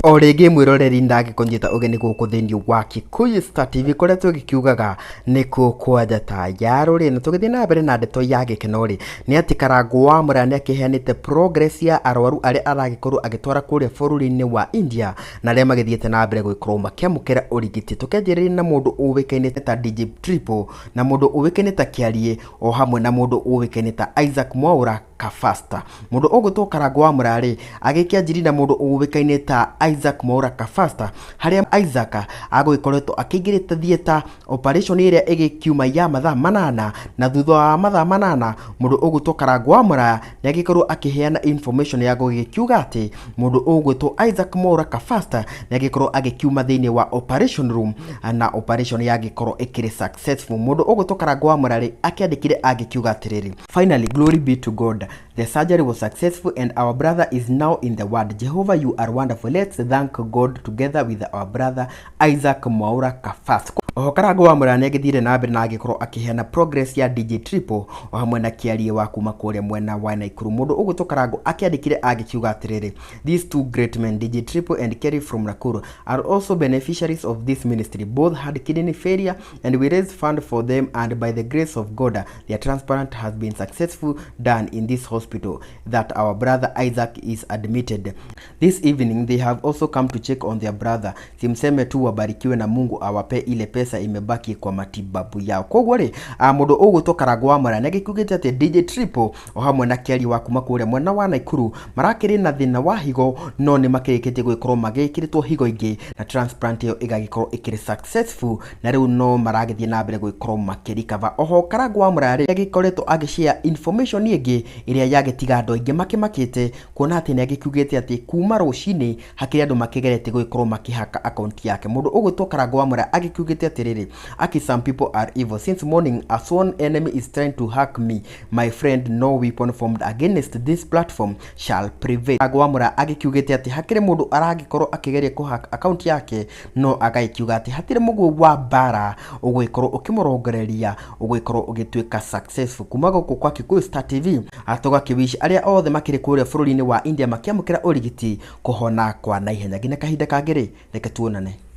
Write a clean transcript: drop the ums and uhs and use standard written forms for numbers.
O rĩngĩ mwĩroreri ndangĩkũnyita ũgeni gũkũ thĩinĩ wa Kikuyu Star TV kũrĩa tũgĩkiugaga nĩkuo kwa njata ya rũrĩ. Na tũgĩthiĩ na mbere na ndeto ya gĩkeno rĩ, nĩ atĩ Karangũ wa Mũraya nĩ akĩheanĩte progress ya arwaru arĩa aragĩkorwo agĩtwara kũrĩa bũrũri-inĩ wa India na arĩa magĩthiĩte na mbere gũgĩkorwo makĩamũkĩra ũrigiti. Tũkĩanjĩrĩria na mũndũ ũĩkaine ta DJ Triple na mũndũ ũĩkaine ta Kĩariĩ o hamwe na mũndũ ũĩkaine ta Isaac Mwaũra Kafasta. Mũndũ ũgwĩtwo Karangũ wa Mũrarĩ agĩkĩanjirie na mũndũ ũĩkaine ta Isaac Mwaũra Kafasta, harĩa Isaac agũgĩkoretwo akĩingĩrĩte theatre operation ĩrĩa ĩgĩkiuma ya mathaa 8, na thutha wa mathaa 8 mũndũ ũgwĩtwo Karangũ wa Mũraya nĩ agĩkorwo akĩheana information ya gũgĩkiuga atĩ mũndũ ũgwĩtwo Isaac Mwaũra Kafasta nĩ agĩkorwo agĩkiuma thĩinĩ wa operation room na operation yagĩkorwo ĩkĩrĩ successful. Mũndũ ũgwĩtwo Karangũ wa Mũrarĩ akĩandĩkire agĩkiuga atĩrĩrĩ: "Finally, glory be to God. The surgery was successful and our brother is now in the ward. Jehovah, you are wonderful. Let's thank God together with our brother Isaac Mwaura Kafas." Oho Karangũ wa Mũraya nĩ agĩthire na mbere na agĩkorwo akĩheana progress ya DJ Triple o hamwe na Kĩariĩ wa kuma kũrĩa mwena wa Naikuru. Mũndũ ũgwĩtwo Karangũ akĩandĩkire agĩkiuga atĩrĩrĩ: "These two great men, DJ Triple and Kerry from Nakuru, are also beneficiaries of this ministry. Both had kidney failure and we raised fund for them, and by the grace of God their transplant has been successful done in this hospital that our brother Isaac is admitted. This evening they have also come to check on their brother. Si mseme tu wabarikiwe na Mungu awape ile pesa imebaki kwa matibabu yao." Koguo rĩ, mũndũ ũgwĩtwo Karangũ wa Mũraya nĩ agĩkiugĩte atĩ DJ Triple o hamwe na Kĩariĩ wa kuma kũrĩa mwena wa Naikuru marakĩrĩ na thĩna wa higo, no nĩ makĩrĩkĩtie gũgĩkorwo magĩkĩrĩtwo higo ingĩ na transplant ĩyo ĩgagĩkorwo ĩkĩrĩ successful, na rĩu no maragĩthiĩ na mbere gũgĩkorwo makĩrikava. Oho Karangũ wa Mũraya rĩ, agĩkoretwo agĩshare information ĩngĩ ĩrĩa yagĩtiga andũ aingĩ makĩmakĩte, kuona atĩ nĩ agĩkiugĩte atĩ kuma rũcinĩ hakĩrĩ andũ makĩgeretie gũgĩkorwo makĩhaka account yake. Mũndũ ũgwĩtwo Karangũ wa Mũraya agĩkiugĩte atĩrĩrĩ: "Aki, some people are evil. Since morning a sworn enemy is trying to hack me. My friend, no weapon formed against this platform shall prevail." Karangũ wa Mũraya agĩkiugĩte atĩ hakĩrĩ mũndũ aragĩkorwo akĩgeria kũhack account yake, no agagĩkiuga atĩ hatirĩ mũguĩ wa mbara ũgũgĩkorwo ũkĩmũrongoreria ũgũgĩkorwo ũgĩtuĩka successful. Kuma gũkũ kwa Kikuyu Star TV, tũgakĩwish arĩa othe makĩrĩ kũrĩa bũrũri-inĩ wa India makĩamũkĩra ũrigiti kũhona kwa naihenya. Nginya kahinda kangĩ rĩ, reke tuonane.